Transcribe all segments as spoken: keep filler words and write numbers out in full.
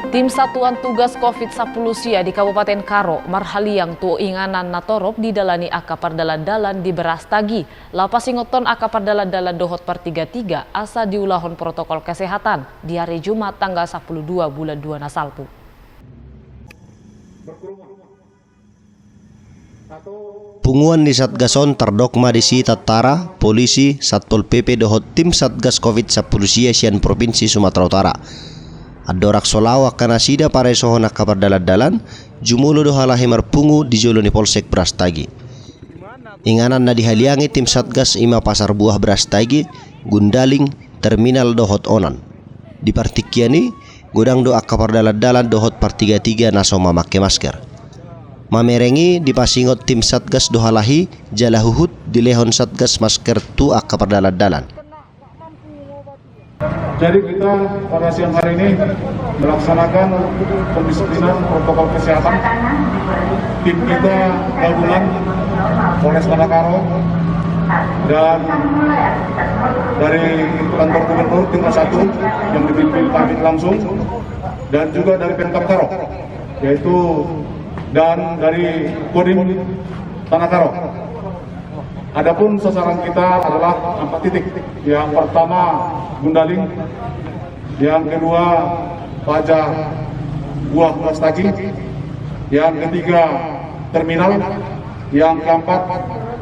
Tim Satuan Tugas Covid sampulu sia di Kabupaten Karo marhaliang tu inganan na torop didalani angka pardalan-dalan di Brastagi, laho pasingothon angka pardalan-dalan dohot partiga-tiga asa diulahon protokol kesehatan di ari Jumat tanggal sampulu dua bulan dua na salpu. Punguan ni Satgas on tardok ma disi tantara, polisi, Satpol P P dohot tim Satgas Covid sampulu sia sian Provinsi Sumatera Utara. Andorang so laho angka nasida paresohon angka pardalan-dalan, jumolo do halahi marpungu di jolo ni Polsek Brastagi. Inganan na dihaliangi tim Satgas i ma Pasar Buah Brastagi, Gundaling, Terminal dohot Onan. Di partingkian i, godang do angka pardalan-dalan dohot partiga-tiga na so mamangke masker. Mamereng i dipasingot tim Satgas do halahi jala huhut dilehon Satgas masker tu angka pardalan-dalan. Jadi kita pada siang hari ini melaksanakan pendisiplinan protokol kesehatan. Tim kita gabungan Polres Kota Karo dan dari kantor gubernur tingkat satu yang dipimpin Pak Hamid langsung, dan juga dari Pemkab Karo, yaitu dan dari Kodim Tanah Karo. Adapun sasaran kita adalah empat titik. Yang pertama Gundaling, yang kedua Pasar Buah Brastagi, yang ketiga Terminal, yang keempat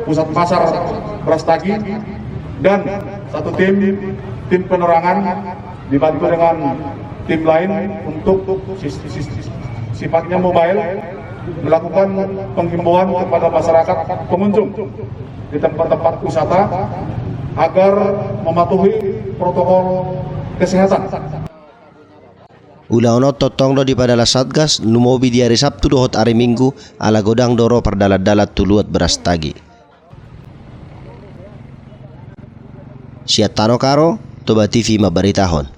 Pusat Pasar Brastagi, dan satu tim, tim penerangan dibantu dengan tim lain untuk sis-, sis-, sifatnya mobile, melakukan penghimbauan kepada masyarakat pengunjung di tempat-tempat wisata agar mematuhi protokol kesehatan. Ulaon on tongtong do dipadalan Satgas lumobi di ari Sabtu dohot ari Minggu, ala godang do ro pardalan-dalan tu luat Brastagi. Sian Tano Karo, Toba T V mambaritahon.